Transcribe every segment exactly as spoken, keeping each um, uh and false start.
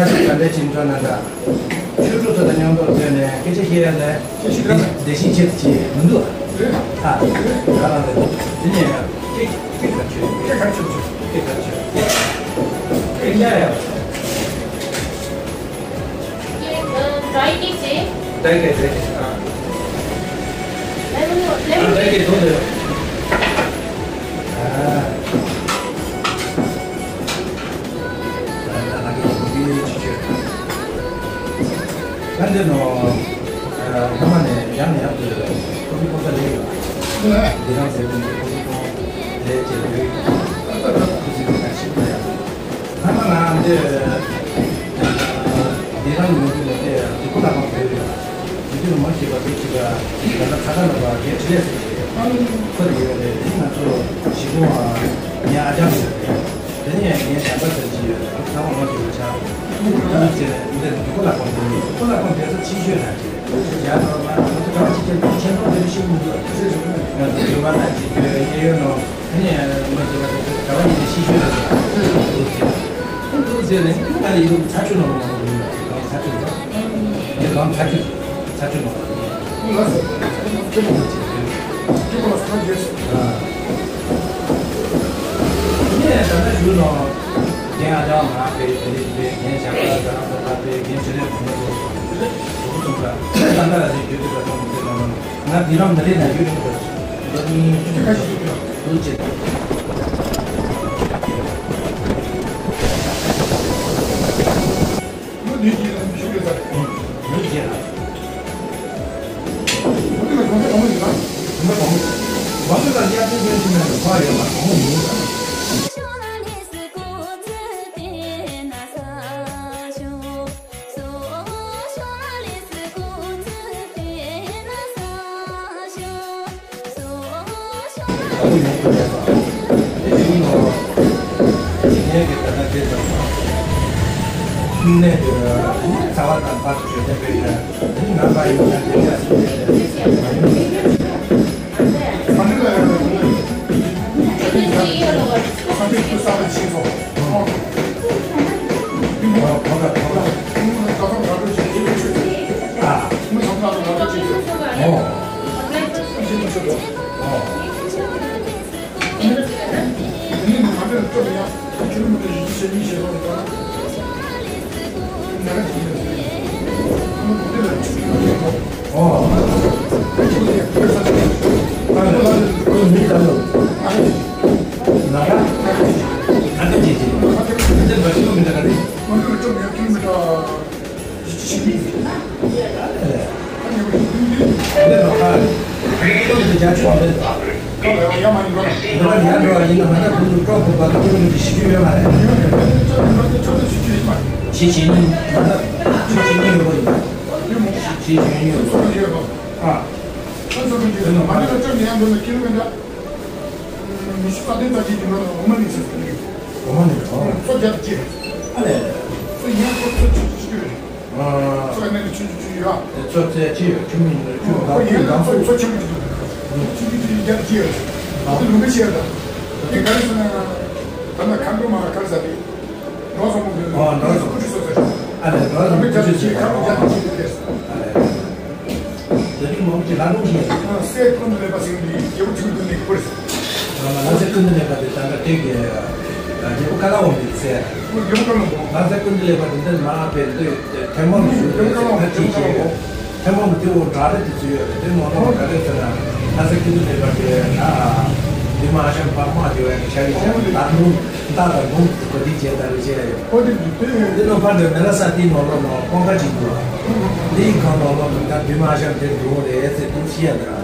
ཁ་ཤས་ག་འདྲ་ཅིག་འགྲོ་ན་འདྲ། ཆོས་གྲོགས་ཚོ་དང་མཉམ་དུ་བསྡད་ནས་སྐད་ཆ་བཤད་ཡ་ལས་བདེ་བདེ་ཞིང་ཆེད་དུ་ཅིག་མི་འདུག་ཨ། ཨ། ང་རང་ལ་དེ་ནས་སྐད་སྐད་ག་ཆོད་སྐད་ག་ཆོད་སྐད་ག་ཆོད་སྐད་ཡ་ཡ། ཀྲའི་ཀེག་ཅིག་ཀྲའི་ཀེག་ཀྲའི་ཀེག་ཨ། ལེ་མོན་ལེ་མོན་ཀྲའི་ཀེག་དོ་དེ། ཨ། ད་འདི་ནོ། སྔ་མ་ནས་ཡང་ནས་ཡང་དུ་ཀོ་ཕི་ཀོང་ས་ལས་ཡོད། འདི་རང་ཟེར་དུས་ཀོ་ཕི་ཀོང་ལས་ཀྱི་ལུས། ཁུ་ཚུར་གྱི་ནང་ཞིག་ན་ཡང་། སྔ་མ་ང་འདི་འདི་རང་ཡོང་དུས་ནས་དེ་དུ་ཀུ་ལ་ཀོང་བོད་ཡོད། དེ་དུས་མ་ཤེས་པ་དེ་ཅི་ག་ད་ལྟ་ཁ་ཁ་ལ་བ་རྒྱལ་ཁྲི་ལས་སུ་ཁོ་དེ་ཡོད་རེད། དེ་ང་ཚོ་ཞི་ཀོང་ཨ་ངའི་ཨ་ཅག་ཡོད་རེད། དེ་ནས་ངའི་བྱམས་པ་ཟེར་གྱི་ཡོད་རེད། ཚང་མ་ངོ་ཤེས་པ་ཆགས། ཁོ་ཚོ་ཚེ་འདིར་འདུག་ཁོ་ལ་ཁོང་དེ་ནི་ཁོ་ལ་ཁོང་དེ་ཚོ་ཕྱི་ཤོད་ན་ཅི་རེད། ཡ་ནོར་མ་ཁོ་ཚོ་ག་ཅི་ཅན་ཆེན་པོ་དེ་ཤེས་མི་འདུག་ང་ཚོ་ཡོད་མ་ན་ཅི་ཡོད་ཡོད་ནོ། དེ་ནས་མ་ཟེར་བ་དེ་ཚོ་ག་བ་ཡིན་ནས་ཕྱི་ཤོད་ན་ཅི་རེད། ཁོ་ཚོ་ཚེ་ནི་ང་ལ་ཡིན་ཚ་ཆུ་ནོར་མ་ནོར་ཡིན་ལ་ཚ་ཆུ་ཡོད། ངས་ལམ་ཚ་ཆུ་ཚ་ཆུ་ནོར། ལགས་སོ། ཁྱེད་མོ་ཁྱེད་མོ་ལ་སོང་རྗེས་སུ། ངས་ད་ལྟ་ཞུ་ནོ། རྒན་ཨ་ཅག་མ་པའི་དེ་རིགས་པའི་རྒན་ཞག་པ་ཟ་རང་ཚོ་ལ་པའི་རྒན་ཆེ་ལས་གོང་མ་ཚོ་སོང་། དུ་གུ་ཚོང་ཁ་ད་ལྟ་ལ་རིགས་རྒྱུད་དེ་ལ་གཏོང་མི་ཐུབ་ན་ང་འདི་རང་མི་རེད་ན་རྒྱུད་རིང་དུ་འདི་གཉིས་ཁ་ཤས་ཤིག་དུ་བྱེད། མི་ལུས་ཀྱི་ལམ་ཞུགས་ཡོད་ས་རེད། མི་ལུས་ཀྱི་ལམ། མི་ལུས་ལ་གང་ཚེ་གང་མོ་ཡིན་ན། གང་ཚེ་གང་མོ། གང་ཚེ་ལ་ཡར་ཐོན་ཐོན་ཕྱིན་ནས་ཕར་ཡོད་ལ་གང་མོ་ཡིན་ན། ཉི་ཤུ་རྩ་བདུན་ཙམ་ཞིག་གི་ནང་ལ་འོ་མ་ནི་ཟེར་གི་འདུག་འོ་མ་ནི་ཨོ། མཚོ་བརྒྱ་དང་གཅིག་རེད། ཨ་ལས། མཚོ་ཡན་མཚོ་ཆུ་ཆུ་ཆུ་རེད། ཨ། མཚོ་ཡན་ནི་ཆུ་ཆུ་ཆུ་ཡོད། དེ་མཚོ་རྩེ་ཆེ་ཡོད་ཆུ་མིན་ཆུ་ཨོ་ཡན་མཚོ་མཚོ་ཆེན་པོ་ཅིག་འདུག་ཆུ་ཆུ་ཆུ་བརྒྱ་དང་གཅིག་རེད། དེ་ལུང་པ་ཆེ་ཡོད་ད། དེ་ག་རེ་ཟེར་ན་ད་ལྟ་མཁའ་འགྲོ་མ་ག་རེ་ཟེར་དེ། འགྲོ་བཟང་པོ་གི་ཨོ་འགྲོ་བཟང་པོ་སྐུ་ཁྲུས་གསོལ་ཟེར། ཨ་ལས་འགྲོ་བཟང་པོ་སྐུ་ཁྲུས་གསོལ་ཟེར། ཁ་ལོ་བརྒྱ་དང་གཅིག་རེད། ཨ་ལས། དེ་རིང་མང་ཆེ་ལ་འགྲོ་ཞིང་། སྲས་ཀུན་ཏུ་ལེགས་པ་ཟེར་བའི་རྒྱལ་པོ་ཆུང་ཀུན་ནས་བཀུར། ང་ཚེ་ཀུན་ཏུ་ལེགས་པ་དེ་ད་ལྟ་དེ་གི་རྒྱལ་པོ་ཀ་ལ་འོང་བའི་སྲས། རྒྱལ་པོ་ཀ་ལ་འོང་། ང་ཚེ་ཀུན་ཏུ་ལེགས་པ་དེ་འདིར་མ་པའི་འདི་ཐེངས་མང་དུ་ཞུ་བའི་སྲས་ཕལ་ཆེར་ཞིག་ཡོད། ཐེངས་མང་དུ་དེ་འོག་འདྲ་རེ་དེ་ཚོ་ཡོད་རེད། དེ་ནང་ལོགས་ག་རེ་ཟེར་ན་ང་ཚེ་ཀུན་ཏུ་ལེགས་པ་དེ་ན་འདི་མ་ཤམ་པ་མ་དེ་བས་ཀྱི་ཤ་རི་ཤ་རི་ལ་འདུག་མདའ་དང་མདུང་གོ་དེ་བྱས་ད་རེ་བྱས་ཡོད། ཨོ་དེ་དེ་འདི་ནང་ཕར་འདྲ་མེ་ལ་ས་དེའི་ནང་ལོགས་ནང་ཀོང་ཁ་ཅིག་འདུག་འདིའི་སྒང་ནང་ལོགས་ནང་ད་བི་མ་ཤམ་དེ་འདུག་རེད་ཟེར་དུ་ཤི་ཡ་འདྲ།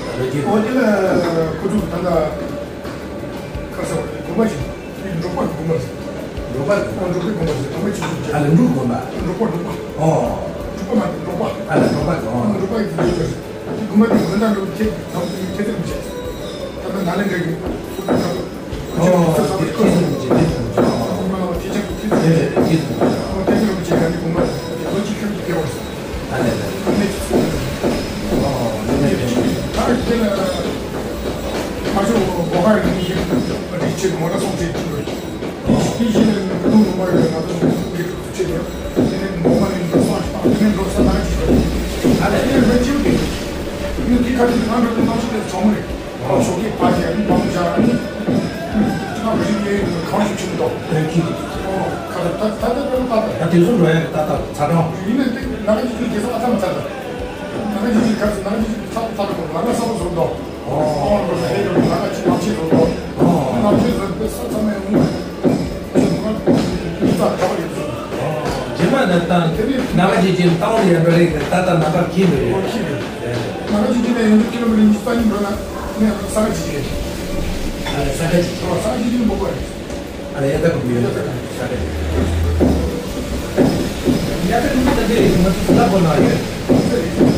ད་རེ་ཅི། ཨོ་དེ་ལ་ཁོ་ཚོ་ད་ལྟ་ཁ་ས་དགོན་པ་ཞིག་འདི་འབྲོག་པ་གི་དགོན་པ་ཟེར། འབྲོག་པ་གི། ཨོ་འབྲོག་པའི་དགོན་པ་ཟེར། དགོན་པ་ཆེན་པོ་ཅིག་ཨ་ལ་འབྲོག་དགོན་པ། འབྲོག་པ་འབྲོག་པ། ཨོ། འབྲོག་པ་མ་འབྲོག་པ། ཨ་ལ་འབྲོག་པ་གི། ཨོ། འབྲོག་པ་ཡི་དགོན་པ་ཟེར། དེ་དགོན་པ་དེ་དགོན་པ་འགྲོ་ཁྱེད་དང་ཁྱེད་ཚོ་མི་བྱེད། ད་ལྟ་ནཱ་ལེནྡྲ་གི་ཁོ་ཚོ་ཁ་ཐོག་ཁོ་ཚོ་ཁ་ཐོག་ཁྱེད་ཚོ་མི་བྱེད། ཁྱེད་ཚོ་མི་བྱེད། ཨོ། ཁོ་མ་ལ་བ་ཁྱེད་ཚོ་ཁྱེད་ཚོ་མི་བྱེད། ཁྱེད་ཚོ་མི་བྱེད། ཨོ་ཁྱེད་ཚོ་རིན་པོ་ཆེ་ག་ནི་དགོན་པ་ལོ་གཅིག་ཁྱེད་ཚོ་སྐྱེ་བར་སོང་། ཨ་ལས་ལས། ཨ་ནི་ཁྱེད་ཚོ་ཨོ་ལས་ལས། ད་དེ་ལ་ཁ་ཤོ་གོ་ཁ་ཡོད་ནི་ཁྱེད་ཚོ་རིག་ཆེད་མོ་ལ་སོང་ཆེད་ཅིག་ལོ། དེ་བཞིན་ལུང་མ་ཡོད་ན་ང་ཚོ་ ཨོ་ཞོགས་ཀས་ཕར་ཡར་མི་མང་པོ་བཞག་ནི། ཁྱིམ་ནང་མི་ཞིག་སླེབས་ཡོང་གང་ཞིག་བྱུང་འདུག་ཨེ་ཁྱི་འདུག་ཨོ་ཁ་ད་ད་ད་ད་ད་ད་ད་དེ་ཚོ་འགྲོ་ཡ་གི་ད་ད་ཚ་གྲང་། ཡིན་ནའི་དེ་ན་ག་ཅིག་ཅིག་རྒྱལ་ས་ཨ་ཐམ་ཚ་ད། ན་ག་ཅིག་ཅིག་ག་ཚོད་ན་ག་ཅིག་ཅིག་ཚ་ད་ཚ་ད་གོ་ང་ལ་ས་བ་བཟོ་འདུག་ཨོ་ཨོ་འགྲོ་ས་ཧེ་འགྲོ་ན་ག་ཅིག་ལམ་ཆེ་བཟོ་འདུག་ཨོ་ལམ་ཆེ་བཟོ་པའི་ས་ཚང་མ་ཡོང་ནི། རྗེས་མ་ནས་ད་ནམ་པ་ཅིག་ཅིག་ཏང་ཡར་འགྲོ་རེད་ད་ད་ནམ་པ་ཁྱི་འདྲ་རེད། ནམ་པ་ཅིག་ཅིག་ནས་ཡོང་དུས་ཀི་ལོ་མི་ཊར་ཉི་ཤུ་རྩ་གཉིས་འགྲོ་ན་ནས་ས་ཁ་ཅིག་ཅིག་རེད། ཨ་ལས་ས་ཁ་ཅིག་ཅིག་ཨོ་ས་ཁ་ཅིག་ཅིག་ནས་འབོད་ཀྱི་རེད། ཨ་ལས་ཡ་ད་ཀུ་མི་ཡོད་ས་ཁ་ཅིག་ཡ་ད་ཀུ་མི་ད་དེ་རེད། ང་ཚོ་སི་ལ་གོ་ན་ཡོད།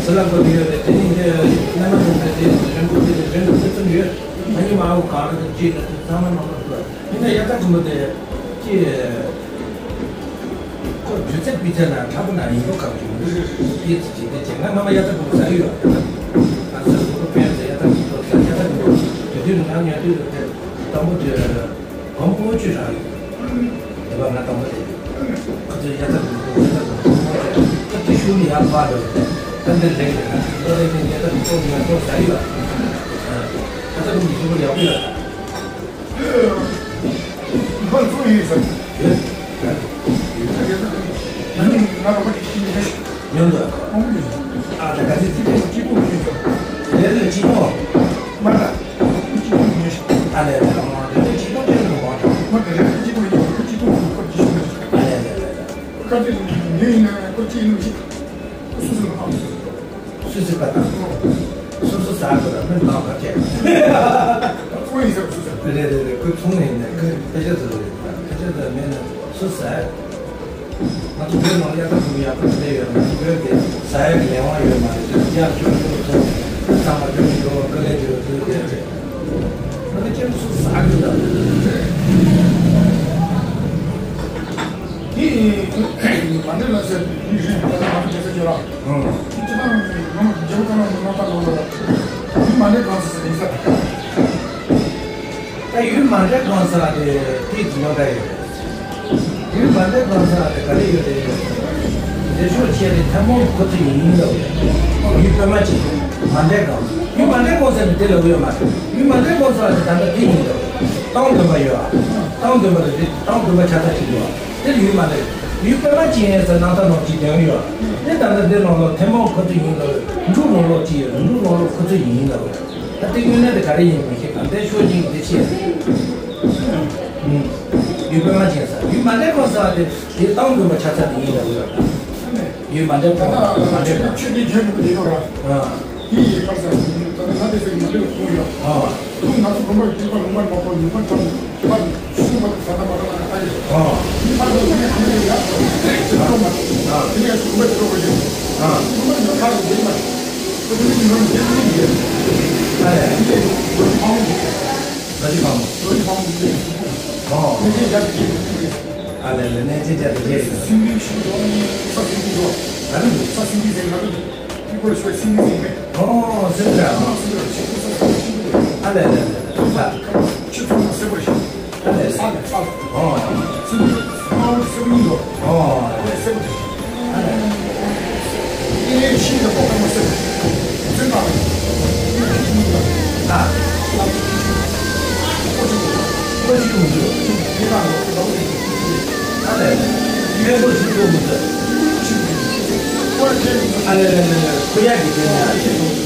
སི་ལ་གོ་ནས་ཡོད་རེད། དེ་ནས་འདི་གནམ་མ་ཐོན་པའི་དེ་རིན་པོ་ཆེ་རིན་པོ་ཆེ་ཙམ་ཡོད། ང་གཉིས་མ་འོ་གང་རེད་ཅེས་ལ་དེ་ཚང་མ་ནང་ལ་འདུག་ཡིན་ན་ཡ་ད་ཀུ་མི་དེ་ཅི། ཁོ་རྒྱུ་ཚད་སྤུས་ཚད་ལ་ཁྲ་པོ་ན་ཡིན་ལོ་ཁག་ཅིག་མི་འདུག་ཡིད་ཆེས་ཅིག་དེ་བྱས་ན་ང་མ་ཡ་ད་ཀུ་ཟ་ཡོད་ཡ་ད། ཨ་ཟ་ཟུ་ཁོ་ཕན་ཟེར་ཡ་ད་ཀུ་ཟ་ཡ་ད་ཀུ་དེ་དུས་ང་ཉལ་དུས་དེ་དང་པོ་དེ་གོམ་སྔོན་ཆུ་རག་ཡོད། དེ་བ་ང་དང་པོ་དེ་ཁོ་ཚོ་ཡ་ད་ཀུ་ཡ་ད་ཀུ་ད་དེ་ཤུལ་ནས་ཡར་ཕར་འགྲོ་ད་འདི་ལེགས་ལེགས་ན་ལོ་ལེགས་ནས་ཡ་ད་ཀུ་ཚོ་ཉལ་ཚོ་ཟ་ཡོད་ཡ། ད་ད་ཀུ་མི་ཤུ་པོ་ཡག་པོ་ཡོད། ཕར་ཚུར་ཡིན་ཟེར། ཡོད། ཡོད་ཟེར་ཡོད་ཟེར། ང་ནི་ང་རོགས་པ་གཅིག་ཡིན་ཟེར། ཡོད་འདུག་ཨོ་མི་ཡིན། ཨ་ད་ག་ཚོད་ཚིག་དེ་གཅིག་པུ་ཡིན་ཟེར། རེད་རེད་གཅིག་པོ། མ་ད། གཅིག་པུ་ཡིན་ཟེར། ཨ་ལས་རེད་ཨ་མ་རེད་རེད་གཅིག་པོ་དེ་ནི་མ་ད། མ་ད་རེད་གཅིག་པུ་ཡིན་ཟེར་གཅིག་པུ་ཡིན་ཟེར་གཅིག་པུ་ཡིན་ཟེར། ཨ་ལས་རེད་རེད་རེད། ཁ་ཚོད་ངས་ཡིན་ན་ཁོ་གཅིག་ཡིན་ཟེར། སུ་སུ་ཨ་སུ་སུ། སུ་སུ་པ་དང་། སུ་སུ་ཟ་དགོས་ལ་མི་མང་བ་བྱས། ཁོ་ཡིན་ཟེར་སུ་ཟེར། རེད་རེད་རེད། ཁོས་ཚོང་ནས་ནས་ཁོས་ཕལ་ཆེར་ཟེར་རེད། ཕལ་ཆེར་ཟེར་མེད་ནས་སུ་ཟ། ང་ཚོ་བོད་ནང་ཡག་ཐབས་ཐུབ་ཡག་པོ་བསྡད་ཡོད་ན་ང་ཚོ་བོད་དེ་ཟ་ཡག་གི་ལས་དབང་ཡོད་མ་རེད། ཡག་ཅོག་ཅོག་ཚོ་ཚང་མ་ཅོག་ཅོག་ཀ་ལེ་ཅོག་ཚོ་བསྡད་རེད། ང་ཚོ་ཁྱེད་སུ་ཟ་གི་ད། དེ་མ་འདྲེ་ལ་ཟེར་ཡིན་རེད། ད་མ་འདྲེ་ཟེར་གྱི་ར། ཨང་། ཁྱེད་ཅི་ལྟར་ནང་རྒྱལ་པོ་ཀ་ལ་མི་མ་པ་ལོ་ལ་ཡུལ་མ་འདྲེ་གང་ས་ཟེར་ཡིན་ས། ད་ཡུལ་མ་འདྲེ་གང་ས་དེ་དེའི་ཉོ་ད་ཡོད། ཡུལ་མ་འདྲེ་གང་ས་དེ་ག་རེ་ཡོད་རེད། འདིར་ཤོག་ཆེ་རེད། ཐལ་མོ་ཁོ་ཚོ་ཡིན་ཡིན་ལབ་ཡོད། ཡུལ་པད་མ་ཅན་མ་འདྲེ་གང་། ཡུལ་མ་འདྲེ་གང་ས་ནི་དེ་ལབ་ཡོད་མ་རེད། ཡུལ་མ་འདྲེ་གང་ས་དེ་ད་ལྟ་དེ་ཡིན་ལབ་ཡོད། སྟོང་དགོན་པ་ཡོད། སྟོང་དགོན་པ་རེད། སྟོང་དགོན་པ་ཆ་ཚང་ཞིག་ཡོད། དེར་ཡུལ་མ་འདྲེ། ཡུལ་པད་མ་ཅན་ཟེར་ནང་ད་ནང་གཅིག་དོན་ཡོད། དེ་ད་ལྟ་འདི་ནང་ལོགས་ཐལ་མོ་ཁོ་ཚོ་ཡིན་ལབ། འབྲུ་ལོང་ལོགས་གཅིག་ཡོད། འབྲུ་ལོང་ལོགས་ཁོ་ཚོ་ཡིན་ལབ། ད་དེ་དངོས་གནས་དེ་ག་རེ་ཡིན་མི་ཤེས། གང་ལྟར་ཤོག་ཅིག་འདི་ཆེ། ཡུལ་པད་མ་ཅན་ཟེར། ཡུལ་མ་འདྲེ་གང་ས་དེ་དེ་སྟོང་དགོན་པ་ཆ་ཚང་དེ་ཡིན་ལབ་ཡོད། ཡུལ་མ་འདྲེ་གང་མ་འདྲེ་གང་། ཆོས་ཀྱི་རྒྱན་དུ་བསྡད་ཡོད་ར། ཨ། དེ་ཡི་དཀར་ས་ད་ནི་ང་དེ་ཚོ་ཡི་མ་འདྲེ་ལ་གསུངས་ཡོད། ཨ། ཁོང་ང་ཚོ་དགོན་པར་སྐྱེས་པ་ལུང་པར་མ་ཕོག་ལུང་པར་ཐོན་ཕར་ཤུགས་མ་ཐོག་ས་ད་མ་ཐོག་ང་ལ་ལྟ་ཡི། ཨ། མི་ཕར་ཚུར་ཕྱིན་ནས་ཁྱེད་ཡར་ཚོ་ང་ཐོག་མ་ཐོག་ཨ། དེ་ནས་ཡར་ཚོ་དགོན་པ་ཕྱི་ལོགས་པ་ཞིག་ཨ། དགོན་པ་ཉོ་ཁ་ལ་བསྡད་མ་རེད། ཁོ་ཚོ་མི་ཉོ་ནས་བསྡད་མི་ཡོད། ཨ་ལས། དེ་ནས་ལོ་རྒྱུས་ཕང་མོ་ཞིག་ལོ་རྒྱུས་ཕང་མོ། ལོ་རྒྱུས་ཕང་མོ་ཞིག་ཨ། དེ་ནས་ཡར་སྐྱེས་ཨ་ལས་ལས་ནས་ཅི་བྱ་དེ་བྱས་ཡིན། སིང་གེ་ཞིག་འགྲོ་ནས་ས་སིང་གེ་འགྲོ། ཨ་ནི་ས་སིང་གེ་ཟེར་ང་ཚོ། ཨོ་སེམས་ཁྲལ། ཨ་སེམས་ཁྲལ་ཆེན་པོ་ས་ཆེན་པོ་རེད། ཨ་ལས་ལས་ལས་ལས། ཆུ་ཚང་མ་སེར་པོ་རེད། ཨ་ལས་ལས། ས་ལས་ས་ལ། ཨོ། སེམས་ཁྲལ་སྔ་བོ་སེར་པོ་ཡིན་འགྲོ། ཨོ། ཨ་ལས་སེར་པོ་རེད། ཨ་ལས། ཨེ་ཤིང་གི་ཕོ་ཁ་མ་སེར་པོ་རེད། ཚོན་པ་རེད། ཨེ་ཤིང་གི་ཨ། ཨ་ལས། ཨོ་ཆུ་ཚོད། ཨོ་ཆུ་ཚོད། ཨེ་ཁ་ལོ་ཁ་ལོ་རེད། ཨ་ལས། ཡོན་པོ་ཞིག་འགྲོ་མི་ཚོད། ཨ་ལས་ལས་ལས་ལས། ཁོ་ཡ་གི་དེ་ནས་ཨ་ཆེ་སོང་།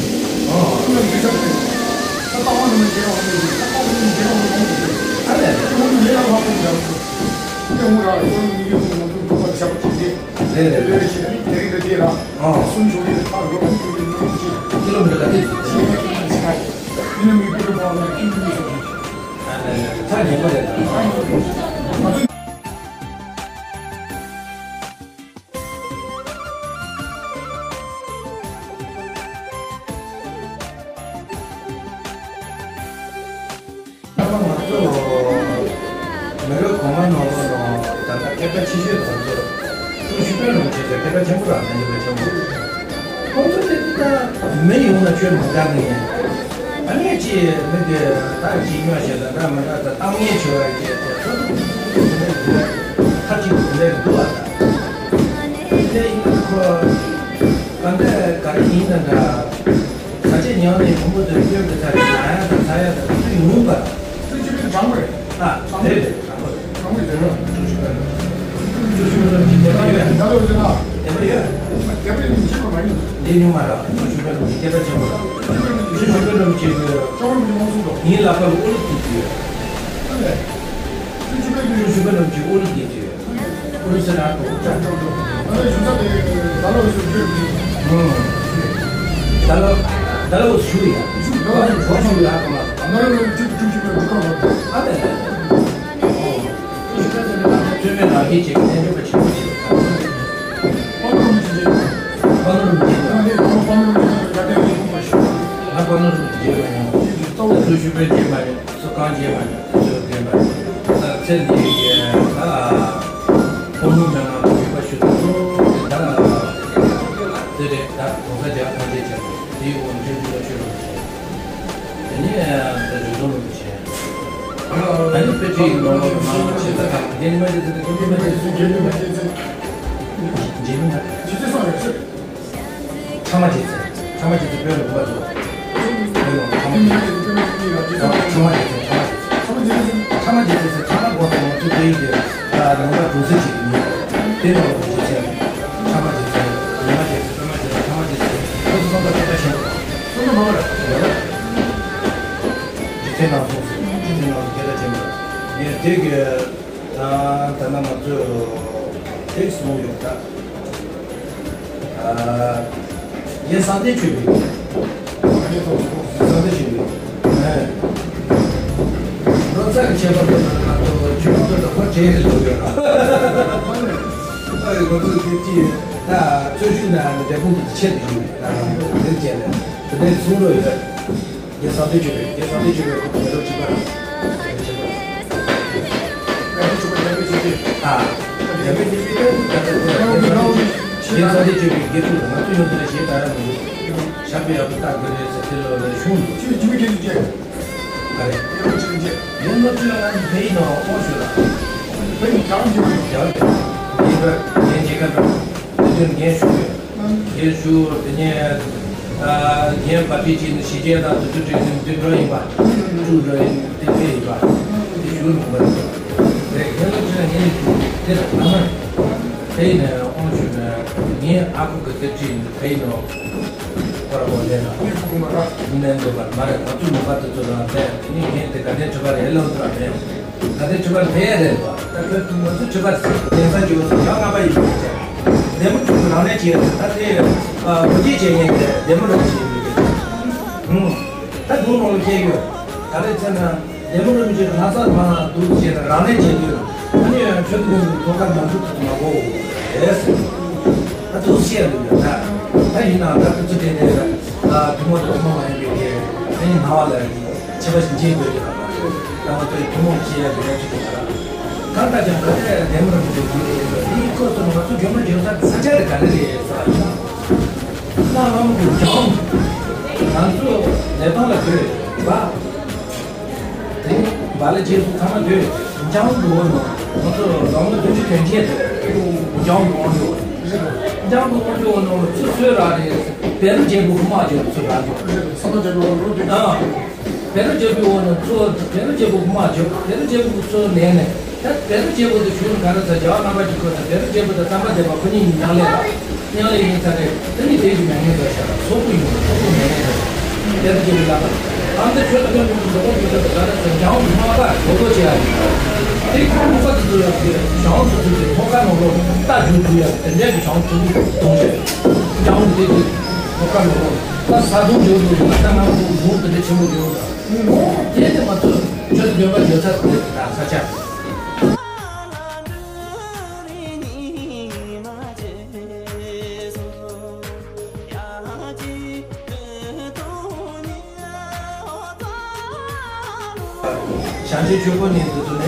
ཨོ། ཨ་ལས་ལས། རེད་རེད་རེད། ཁྱི་ལོ་མི་ག་དེ། ཨ་ལས་ལས། ཐག་ཉེ་པོ་རེད། ད་ང་ཚོ་མི་རབས་གོང་མ་ནང་ལོགས་ནང་ད་ལྟ་མཁས་པ་ཆེ་ཤོས་དེ་ཚོ་ཀྲུའུ་ཞི་པན་རིན་པོ་ཆེ་ཟེར་མཁས་པ་ཆེན་པོ་རང་ནས་ཡོད་པ་ཆེན་པོ། ཁོང་ཚོ་དེ་ད་མི་ཡོང་ན་ཆོས་མ་འགལ་ནི་ཡིན། ཨ་ནི་ཅི་མི་དེ་ད་ཅི་ཉོ་བྱེད་ད་འདྲ་མི་འདྲ་ད་གཏམ་ངན་བྱེད་པ་ཅི་དེ་ཚོ་ཁ་ཅིག་དེ་འདྲ་འདུག་ཨ། ད་དེ་ཡིན་ན་ཁོ་ག་འདྲ་ག་རེ་ཡིན་ན་འདྲ། ད་ཅི་ ཡང་ནས་མང་པོ་དེ་སྐྱོན་དུ་ཚར་ཏེ་ན་ཡང་དང་ཚ་ཡང་དང་ཚུར་ཡོང་པ། ཚུར་ཅི་པའི་དྲང་པོ་རེད། ཨ་དེ་རེད། དྲང་པོ་རེད། དྲང་པོ་རེད། ཚུར་ཅི་པའི་དྲང་པོ་རེད། ཚུར་ཅི་པའི་དྲང་པོ་རེད། ཚུར་ཅི་པའི་དྲང་པོ་རེད། ད་ལོ་ཟེར་ན། དེ་པ་ཡོད། དེ་པ་ཡིན་ཅི་མ་མ་ཡིན། འདི་ཉུང་མ་ར། ཚུར་ཅི་པའི་དྲང་པོ་སྐད་ཆ་ཆེན་པོ་ར། ཚུར་ཅི་པའི་དྲང་པོ་ཅིག་ཅང་མི་མང་སུ་དོ། ངའི་ལག་པ་ལ་ཨོ་ལི་ཐིག་ཡོད། ཨ་ལས། ཚུར་ཅི་པའི་དྲང་པོ་ཅིག་ཨོ་ལི་ཐིག་ཡོད། ཨུ་རུ་སུ་ལ་ཨ་ཁུ། ད་ལོ་ཟུར་ཁྲོད་ཀྱི། ད་ལོ་ད་ལོ་ཞུ་ཡ། ཞུ་ད་ལོ་ཞུ་ཡ་ཨ་ཁུ་མ། ད་ལོ་ཞུ་ཁྲོད་ཀྱི་ཁྲོད་ཀྱི་ཁྲོད་ཀྱི། ཨ་ལས་ལས། ཨོ། ཞུ་ཁྲོད་ཀྱི་ཁྲོད་ཀྱི་ནང་གི་ཅིག་ལས་འགྲོ་བ་ཆེན་པོ་ཞིག་པ་ནོར་མི་ཅིག་པ་ནོར་མི་ཅིག་ང་ནི་ཁོང་པ་ནོར་མི་ཅིག་ང་དེ་ཞུ་མ་ཞུ། ང་པ་ནོར་མི་ཅིག་མ་ཡིན། ད་ལོ་ཞུ་ཁྲོད་ཀྱི་མ་ཡིན། སུ་གང་བྱས་མ་ཡིན། སུ་བདེན་པ་ཡིན། ད་ཚེ་འདི་ཡི་ད་ཁོང་ལུང་མེད་ན་རིག་པ་ཞུ་ད་ད་དེ་རེད། ད་གོང་ས་རྒྱ་ཐམས་ཅད་ཅན་དེའི་འོག་འབྲེལ་འདུག་ལ་ཆོས་ལུགས་ཆེ། དེ་ནས་ད་རིག་གཞུང་ལུགས་ཆེ། ད་ནི་དཔེ་ཁྲིད་ཀྱི་ནོར་ལོག་མང་པོ་ཆེ། ད་ད་རྒན་མ་རེད། ད་རྒན་མ་རེད། རྒན་མ་རེད། རྒན་མ་རེད། ཇི་ལྟར་སོང་རེད། ཚད་མ་རྗེ་བཙུན། ཚད་མ་རྗེ་བཙུན་བོད་ལ་འགོ་བཙུགས། བོད་ལ་ཚད་མ་རྗེ་བཙུན། ཚད་མ་རྗེ་བཙུན། ཚད་མ་རྗེ་བཙུན། ཚད་མ་རྗེ་བཙུན་ཚང་མ་འགོ་བཙུགས། ང་ཚོ་དེ་ཡི་ལུང་པ་གྲུང་གསེབ་ཅིག་ཡིན། དེ་ནང་ལ་རྗེ་བཙུན། ཚད་མ་རྗེ་བཙུན། ཉི་མ་རྗེ་བཙུན། པདྨ་རྗེ་བཙུན། ཚད་མ་རྗེ་བཙུན། ཁོ་ཚོ་སོང་ཙང་སྐད་ཆ་ཆེན་པོ་གསུང་གི་མ་རེད། རྗེ་བཙུན་ནང་གསུངས་སོང་། རྗེ་བཙུན་ནང་སྐད་ཆ་ཆེན་པོ་ངས་དེ་གི། ད་ད་ན་ང་ཚོས་དེ་གསུངས་ཡོད་ད། ཨ། ངས་བསམ་གཏན་ཆོས་པའི། བསམ་གཏན་ཆོས་པའི། ཨེ། བློ་རྩ་གི་ཁྱད་པར་དུ་ང་ཚོ་ཆོས་པ་ཚོ་ལ་ཁོ་བྲལ་རེ་ལོས་ཡོད་ར། ཨ་ཡི་ང་ཚོས་དེ་ཅི་ད་རྩོད་གཞུང་ན་འབྲས་སྤུངས་དུ་ཆེད་དུ་ཡོད་ར། དེ་བཅས་ལ་དེ་འདྲའི་གསུང་རོགས་ཡོད། རྒྱལ་བསམ་དུས་ཆོས་པའི་རྒྱལ་བསམ་དུས་ཆོས་པའི་ཁོ་མེ་ཏོག་གཅིག་པ་རེད། ཨ། རྒྱལ་པོ་ཆོས་པ་རྒྱལ་པོ་ཆོས་པའི་ཨ། རྒྱལ་པོ་ཆོས་པའི་རྒྱལ་པོ་རྒྱལ་བསམ་དུས་ཆོས་པའི་རྒྱལ་ཆོས་ང་ཚོ་ཡོང་དུས་ལ་ཞེས་ད་ར་མི་འདུག་ཞབས་པད་ཡག་པོ་བཏགས་དགོས་རེད་ཟེར་དེ་ལོ་ལ་ཤོང་འདུག་ཆོས་ཆོས་རྒྱལ་ཆོས་རྒྱལ། ཨ་རེད། རྒྱལ་པོ་ཆོས་རྒྱལ། ཡོང་ལོ་ཆོས་ང་ཚོ་ཕེ་ཡིན་ནོ་ཨོ་ཞུ་ལ། ཕེ་ཡིན་ཀྱང་ཆོས་རྒྱལ། རྒྱལ་པོ་རྒྱལ་རྒྱལ་ཁ་འགྲོ། དེ་དོན་རྒན་ཞུ་ཡོད། རྒན་ཞུ་དེ་ནས་ཨ་རྒན་པ་ཏི་ཅིག་ནི་ཞི་རྒྱས་དང་དུ་དུ་དྲི་ནི་དུ་འགྲོ་ཡིན་པ། ཀྲུའུ་འགྲོ་ཡིན་དེ་ཕེ་ཡིན་པ། དེ་ཞུ་ནུས་པ་རེད། རྒན་ལ་ཅི་ན་ངས་ཞུ་དེ་ལ་ང་མ་རེད། དེ་ཡིན་ནས་དབང་ཞུ་ན་ངས་ཨ་ཁུ་གི་དེ་ཁྲིད་ནི་ཕེ་ཡིན་ནོ། ཁོ་ར་བོ་ལས་ན་ནས་འདོད་པ་མ་རེད། ང་ཚོ་ནུས་པ་དེ་ཚོ་རང་ལས་དེ་ནི་ངས་དེ་ག་ནས་གྲུ་པ་རེད་ལོ་དུ་ར་མེད། ད་ལྟའི་ཁྲི་པ་ལྷས་རེད་པ། ད་ཁོས་ང་ཚོ་ཁྲི་པ་གདན་ས་འཇོག་ས་ཡང་ལྔ་པ་ཡིན་པའི་ཆ། འདེམས་ཁྲི་པ་རང་ལས་བྱས་ཟེར། ད་དེ་གོ་སྐྱེས་བྱས་ངན་དེ་འདེམས་རོགས་བྱས་ཡོད་རེད། ཧུམ། ད་དགུང་ནང་ལ་ཁྱེད་ཡོད། ད་རེས་ཚེ་ན་འདེམས་རོགས་མི་བྱེད་ལྷ་ས་མ་འདུག་བྱས་ན་རང་ལས་བྱས་ཡོད། ཨ་ནི་ཆོས་དུ་ཡོང་དུས་ཐོག་ཁ་ནང་འཛུགས་ཐུབ་མ་གོ་རེད། ད་དུ་བཤད་ཡོད་ད། ད་ཡིན་ན་ད་དུ་ཚོད་དེ་དེ་ད་དུ་མོ་དུ་མོ་མ་ཡིན་པའི་གེ་ཨ་ནི་ན་བ་ལ་ཡིན། ཆེ་བ་ཞིག་འཇལ་དགོས་ཀྱི་རེད། ད་ང་ཚོའི་ཐུན་མོང་ཤེས་ཡ་དེ་ནས་ཚུད་དགོས་རེད། གང་ལྟར་ཀྱང་ད་ལྟའི་འདེམས་རོགས་མི་འདུག་དེའི་སྐོར་དུ་ང་ཚོ་རྒྱུན་མ་འཇོན་ས་ས་ཆ་དེ་ག་རེ་རེད་ཟེར་བ་ཡིན་ན། གནའ་སྔ་མོ་གི་འཇང་། ང་ཚོ་ལས་ཐོག་ལ་སྡོད་པ། དེ་བ་ལ་རྗེས་སུ་ཚང་མ་སྡོད་འཇང་འགྲོ་བ་ནོ། ང་ཚོ་ལོ་ངོ་བདུན་ཅུ་དོན་བརྒྱད་དེ་འཇང་འགྲོ་བ་འགྲོ། འཇང་འགྲོ་བ་འགྲོ་བ་ནོ་ཚུར་གསོལ་ར་རེད། བེ་རུ་རྒྱལ་པོ་གི་དམག་རྒྱབ་ཚུར་ར་འགྲོ། ས་ཐོག་རྒྱལ་པོ་འགྲོ་དུས། ཨ། བེ་རུ་རྒྱལ་པོའི་འོག་ནས་ཚུར་བེ་རུ་རྒྱལ་པོ་དམག་རྒྱབ། བེ་རུ་རྒྱལ་པོ་གི་ཚུར་ལེན་ནས་ད་བེ་རུ་རྒྱལ་པོ་དེ་བྱུང་ན་ག་རེ་ཟེར། རྒྱལ་བ་རྣམ་པ་ཀྱི་ཁོ་ཚོ་བེ་རུ་རྒྱལ་པོ་དང་གཙང་པ་སྡེ་པ་ཁོ་གཉིས་མཉམ་ལས་ལ་མཉམ་ལས་ཡིན་ཚར་རེད། དེ་ནི་དེ་གི་མེད་ངེས་ཚར་ཤག་ཚོགས་པ་ཡིན་ཚོགས་པ་མེད་ངེས་ཚར་ཤག་བེ་རུ་རྒྱལ་པོའི་ལག་པ་ཨ་ནི་ཆོས་དང་མཉམ་དུ་འགྲོ་དགོས་ཀྱི་འདུག་ག་རེ་ཟེར། འཇང་དམག་སྒར་འགྲོ་དགོས་བྱེད་ཡ་ཡིན། དེ་ཁོ་ལུག་པ་དེ་ཚོ་ཡང་ཞང་དེ་ཚོ་གི་ཐོག་ཁ་ནང་ལོགས་རྟ་རྒྱུག་རྒྱུག་ཡ་དེ་འདྲ་གི་ཞང་དེ་ཚོ་གདོང་བྱས། འཇང་དེ་ཚོ་ཐོག་ཁ་ནང་ལོགས་ད་ས་དུང་འཇོག་དུས་ང་ད་ང་ལུང་དེ་འདྲ་ཆེན་པོ་ཡོད། དེ་དེ་མ་ཚོ་ཁྱོད་ཚོ་འདོད་པ་འདོད་ཚར་དེ་དང་ས་ཆ། བྱང་ཆུབ་ཆོས་འཁོར་ནས་འདི་ཚོ་ནས།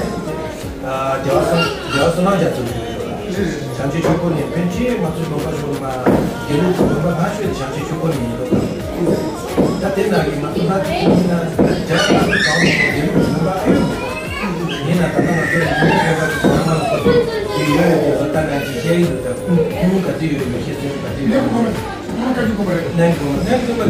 རྒྱལ་བ་བསོད་རྒྱལ་བ་བསོད་ནམས་རྒྱ་མཚོ་ནས། བྱང་ཆུབ་ཆོས་འཁོར་ནས་ཕན་ཆད་ང་ཚོའི་བོད་པ་ཤོར་མ། དགེ་ལུགས་ཀྱི་བོད་པ་མ་ཤོར་བྱང་ཆུབ་ཆོས་འཁོར་ནས་ཡིན་ནོ། ད་དེ་ནང་གི་ང་ཚོ་ལྷ་དེ་ཡིན་ན་རྒྱ་ལ་གང་མང་དགེ་ལུགས་ཀྱི་བོད་པ་ཨེ་ཡོད། ཡིན་ན་ད་ལྟ་ང་ཚོའི་ཡིན་ནའི་བོད་པ་ཚོ་ཚང་མ་ལ་ཁོ་ཚོ་དེ་ཡོད་ཡོད་དེ་ཚོ་ལྟ་ན་ཅིག་བཤད་ཡིན་འདུག་ད་ཁུངས་ཁུངས་ག་ཚོད་ཡོད་ཡོད་བཤད་ཚོད་ག་ཚོད་ཡོད། གནས་དགོས་མ་གནས་དགོས་མ།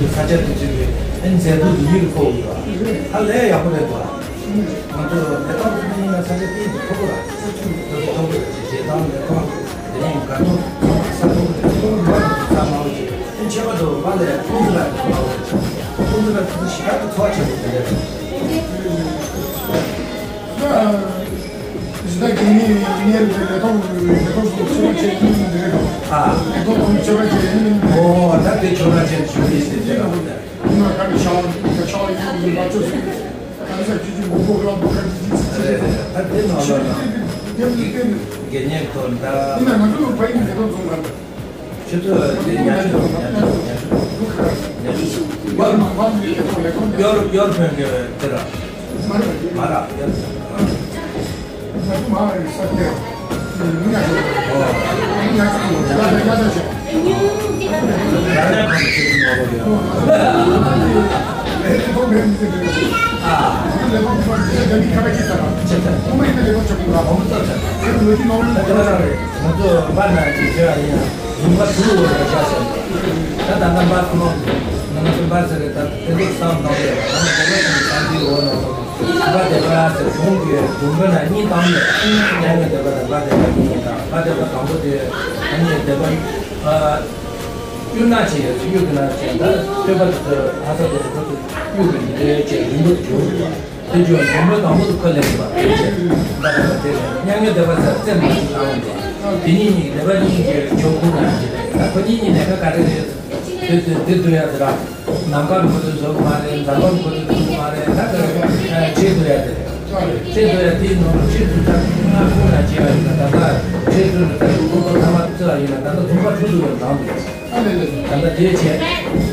ཡུལ་གྱི་ས་ཆ་དེ་ཚོའི་གི་ཨ་ནི་མཛེས་སྡུག་དེ་ཡིད་ལ་འཕྲོག་གི་འདུག་ཨ་ལས་ཡག་པོ་རེད་འདུག་ང་ཚོ་མེ་ཏོག་འདི་ཡིན་ན་ས་ཆ་དེ་མཐོ་པོ་ལ་ཚོ་ཆུང་དེ་ཚོ་མཐོ་པོ་རེད། བྱེ་ཐང་མེ་ཏོག་དེ་ཡིན་དགའ་ཏོག་ས་མཐོ་པོ་རེད། མཐོ་པོ་མ་རེད། ས་དམའ་བོ་ཅིག་ཨ་ནི་ཁྱད་པར་དུ་མ་ལས་ཁོང་ཚོ་ལ་མཐོ་པོ་རེད། ཁོང་ཚོ་ལ་དེ་ཚོ་ཞེ་དྲག་ཏུ་འཚོ་བ་བྱེད་དགོས་དེ་རེད། གཞི་བདག་གི་ནི་གནས་ལུགས་ལས་ཐོག་ལས་ཐོག་སུ་ཆོས་པ་བྱེད་ཀྱི་ཡིན་འདི་རེད། ཨ། ལས་ཐོག་ཁོང་ཆོས་པ་བྱེད་ཀྱི་ཡིན། ཨོ་ད་དེ་ཆོས་པ་བྱེད་ཞུ་གི་ཡིན་ཟེར་དེ་རང་དེ། ཡིན་ན་ག་རེ་བྱ་བ་ཡིན་ད་བྱ་བ་ཡིན་ཡིན་པ་ཆོས་སུ་ག་རེ་ཟེར་ཅི་ཅི་མོ་པོ་རང་པོ་ག་ཅི་ཅི་ཟེར་ཟེར། ད་དེ་ནང་ལ་ན་དེ་དེ་དེ་དགེ་བསྙེན་ཐོན་ད། ཡིན་ན་ང་ཚོ་ཕ་ཡིན་ལས་ཐོག་འཛོམས་པ། ཁྱེད་ཚོ་དེ་ཉ་ཆུ་ཉ་ཆུ་ཉ་ཆུ་ཉ་ཆུ་ཡོར་ཡོར་ཕན་གྱི་དེ་ར་མ་ར་ཡོར་ཕན། ང་ཚོ་པ་ན་ཅིག་བྱས་ཡིན། ལུང་པ་དྲུག་འོག་ལ་བཞག་ཟེར། ད་ད་ལྟ་འབའ་ཁོ་ན་ང་ཚོ་འབའ་ཟེར་རེད། ད་དེ་འདུག་བསམ་གནང་རེད། ང་ཚོ་འབའ་ཟེར་རེད། ད་འདི་འོག་ན་འབའ་སྡེ་པ་ཟེར་གཞུང་གི་གཞུང་དོན་ན་གཉིས་བཏང་ནས་མྱ་ངན་འདས་པ་དང་འབའ་སྡེ་པ་གཉིས་བཏང་། འབའ་སྡེ་པ་དང་པོ་དེ་ཨ་ནི་སྡེ་པ་གཡུ་ནག་ཅན་ཡོད་ཚེ་གཡུ་གི་ནག་ཅན་ད་སྟོད་པ་དེ་ཚོ་ལྷ་ས་དེ་ཚོ་གཡུ་གི་འདི་འདྲའི་ཅན་རིན་པོ་ཆེ་ཡོད་རེད། དེ་བརྗོད་ཡོན་མོས་དང་པོ་དུ་ཁ་ལེན་པ་དེ་བྱས། ད་ལྟ་དེ་ལས་མྱ་ངན་འདས་པ་ཟེར་རྩེ་མ་ཞིག་བཏང་བ་འདུག་དེ་གཉིས་གཉིས་ཀྱི་ནད་པ་གཉིས་ཀྱི་ཆོག་ཁུངས་ན་ཞིག་རེད། ད་ཁོ་གཉིས་གཉིས་ནད་པ་ག་རེ་རེད། དེ་དེ་དེ་འདུག་ཡ་དེ་ར། ནམ་མཁའ་མཁོ་དུ་བཟོ་གི་མ་རེད། འཛམ་བུ་མཁོ་དུ་བཟོ་གི་མ་རེད། ད་ག་རེ་ཆེ་འདུག་ཡ་དེ་རེད། ཆེ་འདུག་ཡ་དེའི་ནང་ལ་ཆེ་འདུག་ད་ང་ཁོང་ན་བྱས་པ་ཡིན་ན། ད་ལྟ་ཆེ་འདུག་ད་ཁོང་ཁོ་ཐ་མ་བརྩི་བ་ཡིན་ན། ད་ལྟ་ཐུམ་པ་ཆུ་འདུག་ཡོད་དང་འདུག་ད་ལྟ་དེ་བྱས།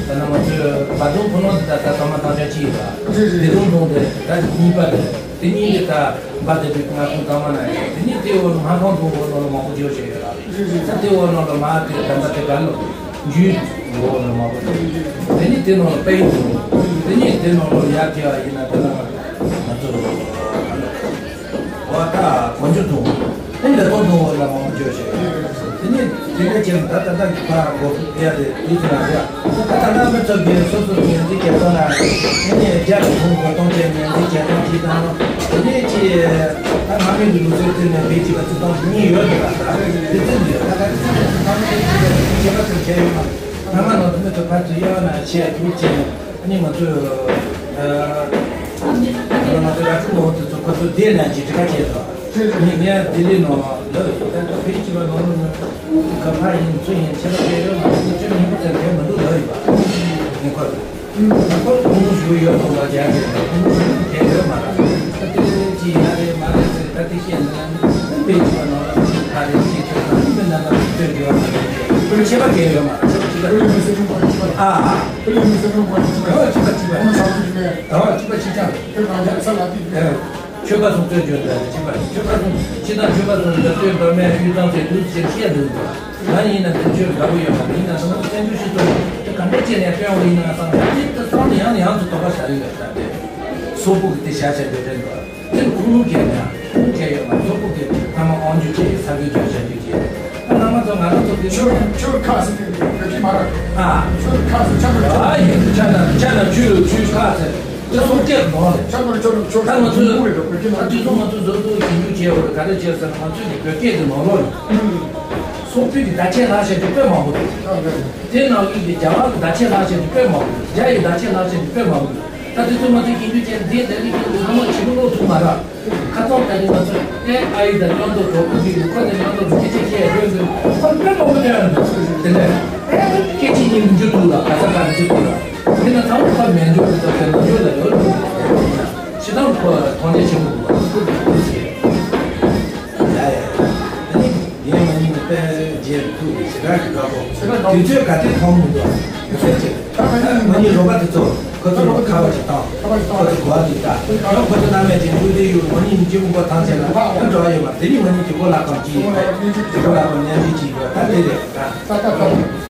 ད་ནང་ང་ཚོས་བ་དུང་ཁོ་ནང་དེ་ད་ད་ཚང་མ་དང་ཆ་གཅིག་ཡིན་པ། རེད་རེད། བདེ་སྟོང་དུང་དེ་ད་གཉིས་པ་དེ། དེ་གཉིས་དེ་ད་འབའ་སྡེ་པའི་ང་ཚོ་ཚང་མ་ན་ཡོད། དེ་གཉིས་དེ་འོག་ལ་སྨར་ཁམས་དུང་འོག་ནང་ལ་མང་པོ་བརྗོད་བྱས་ཡོད་ར། རེད་རེད། ད་དེ་འོག་ནང་ལ་མ་དེ་ད་ད་དེ་ག་ལོ་འཇུས་འོག་ལ་མང་པོ་བརྗོད། དེ་གཉིས་དེ་ནང་ལ་དཔལ་ཡུལ་དུང་། དེ་གཉིས་དེ་ནང་ལ་ཡར་བརྒལ་བ་ཡིན་ན་དེ་ན་ང་ཚོ་ག་ལོ། འོ་ད་གོ་འཇོ་དུང་། ཨེ་ལེ་ཏོ་དུང་འོ་ལ་མང་པོ་བརྗོད་བྱས། དེ་ནི་དེ་འདྲ་ཅན་ད་ད་ད་གི་ཕ་གོ་ཡ་དེ་དུས་ཚོད་ན་རེད། ད་ད་ད་མི་ཚོ་གི་སོ་སོ་ངན་འཛིན་བྱེད་སྟངས་ན་དེ་ནི་རྒྱ་གི་ཁོང་གོ་སྟངས་ཅན་ངན་འཛིན་བྱེད་སྟངས་ཅིག་དང་། དེ་ནི་ཅི་ད་སྔ་མའི་གི་ལུགས་སྲོལ་བརྩིས་ནས་བེད་ཅིག་ལ་བརྩི་སྟངས་གཉིས་ཡོད་དེ་ལ། ད་དེ་ཚོ་ཡོད། ད་ད་དེ་ཚོ་ཚང་མ་དེ་ཅི་ལ་བྱེད་པ་ཚོ་བྱས་ཡོད་མ། ཚང་མ་ནང་དུ་མི་ཚོ་ཕར་ཚུར་གཡར་ན་བྱས་དུས་ཅན། ཨ་ནི་ང་ཚོས་ཨ་ང་ཚོ་ར་ཕྲུག་མང་པོ་དེ་ཚོ་ཁོ་ཚོ་བསྡད་ན་ཅི་དྲི་ཁ་བྱས་སོང་། ངས་ངས་ལྡི་ལི་ནང་ལ་ད་ལྟ་ཕེ་རི་ཅི་བ་ནང་ལ་ནི་ག་ཕ་ཡིན་ཚུ་ཡིན་ཆེ་ལ་བསྡད་ཡོད་མ་རེད། ཅི་མི་འདུག་ཚེ་བསྡད་མི་འདུག་ལབ་ཡོད་པ། ངས་ཁོ་ལ་ཁོ་ཁོང་ཞུ་ཡོད་དང་ལ་རྒྱ་རེད། ཁོང་བསྡད་ཡོད་མ་རེད། ད་དེ་ཅི་ཡིན་ན་རེད་མ་རེད་ཟེར། ད་དེ་བཤད་ན་ཕེ་རི་ཅི་བ་ནང་ལ་ཕ་རེད་ཅི་ཚོད་ད་མི་ནང་ལ་ཚོད་ཡོད་མ་རེད། ཁོ་ལ་ཆད་པ་གས་ཡོད་མ་རེད། ཆད་པ་ཅི་ལ་ཨ། ཨོ་གཅིག་པ་གཅིག་པ། ཨོ་གཅིག་པ་གཅིག་པ། ཨོ་ཆོས་པ་གཅིག་པ། ཆོས་པ་སོང་ཚོད་བརྗོད་འདྲ་གཅིག་པ། ཆོས་པ་སོང་ཕྱི་དང་ཆོས་པ་སོང་འདྲ་སྟོན་པ་མེད་དབུས་གཙང་ཚེ་དུས་ཆེན་བཤད་འདུག་ང་ཡིན་ན་དེ་ཆོས་དགའ་པོ་ཡོད་མ་རེད། ཡིན་ན་སོང་བཙན་བྱོལ་སྤྱི་ཚོགས་དེ་ག་འདྲ་བྱས་ནས་སྟོན་དགོས་ཡིན་ན་བསམ་ཡང་དེ་བསམ་ནས་ཡང་ནས་ཡང་དུ་དོགས་པ་ཟ་ཡི་ཡོད་ད། དེ་སོག་པོ་གི་དེ་བྱ་བྱ་འདོད་དྲན་འདུག་དེ་ཁུངས་ལུང་བརྒྱབ་ན་ཁུངས་བརྒྱབ་ཡོད་མ། སོག་པོ་གི་ཐ་མ་དབང་སྒྱུར་བྱས་ཡོད། ས་བོན་བརྗོད་བྱ་རྒྱུ་བྱས། ད་ནང་མ་ཚོ་ང་རང་ཚོ་གི་ཆོས་ཆོས་ཁ་ཟེར་དེ་བོད་སྐད་མ་རེད། ཨ། ཆོས་ཁ་ཟེར་ཆ་མ་ཨ་ཡིན་ཆ་ན་ཆ་ན་ཆོས་ཆོས་ཁ་ཟེར་དེ་སོག་སྐད་མ་རེད། ཆ་མ་ཆོས་ཆོས་ད་ང་ཚོས་ད་དུས་ཚོད་ང་ཚོ་བཟོ་བཟོ་ཞིབ་འཇུག་བྱས་ཡོད་རེད། ག་རེ་བྱས་ཟེར་ན་ང་ཚོས་ཀྱི་བོད་སྐད་དེ་མ་ལོ་རེད། སོག་པོའི་གི་བརྡ་ཆད་ལྷག་བཤད་རྒྱུ་དཔེ་མང་པོ་འདུག་དེ་ནང་གི་རྒྱ་གར་གི་བརྡ་ཆད་ལྷག་བཤད་རྒྱུ་དཔེ་མང་པོ་འདུག་རྒྱ་ཡི་བརྡ་ཆད་ལྷག་བཤད་རྒྱུ་དཔེ་མང་པོ་འདུག་ད་དེ་ཚོ་ང་ཚོས་ཀྱི་འདུས་ཅན་འདི་ལས་རིགས་ཀྱི་ཚང་མ་ཆེ་མོ་ཀློག་ཐུབ་མ་རེད། ཁ་སང་ད་ནི་ང་ཚོས་ཨེ་ཨ་ཡི་དང་མཉམ་དུ་གྲོགས་པོ་འདི་ཡི་ཁོ་ནས་མཉམ་དུ་སྐད་ཆ་བཤད་ཡོད་འདུག་ཁོ་དཔེ་མང་པོ་ཐོན་འདུག་དེ་ནས་ཨེ་སྐད་ཆ་གཉིས་མི་འཇུ་ཐུབ་ལ་ག་ས་ག་མི་འཇུ་ཐུབ་ལ། དེ་ན་ཚང་མ་ཁ་མེད་འཇུ་ཐུབ་ལ་དེ་ན་འཇུ་ལ་ཡོད་འདུག་ཤི་དང་ཁོ་མཐོང་རྒྱ་ཆེན་པོ་འདུག་དུས་ཚོད་ག་དུས་མཐོང་མི་འདུག་དུས་ཚོད་ཅིག་ང་གཉིས་རོགས་པ་དེ་ཚོ་ཁོ་ཚོ་ལ་ཁ་པར་ཅིག་བཏང་། ཁོ་ཚོ་གོ་བ་ཅིག་བཏང་། ཡང་ཁོ་ཚོ་སྣང་མེད་ཅིག་འགྲོ་དེ་ཡོད། ང་གཉིས་གཅིག་པུ་མགོ་ཐང་ཆད་ན་ཡང་འགྲོ་བ་ཡོད་མ་རེད། དེ་ནི་ང་གཉིས་གཅིག་པོ་ལ་གང་ཅི་ཡོད་རེད། གཅིག་པོ་ལ་གང་མཉམ་འབྲེལ་ཅིག་ཡོད། ད་དེ་རེད་ད།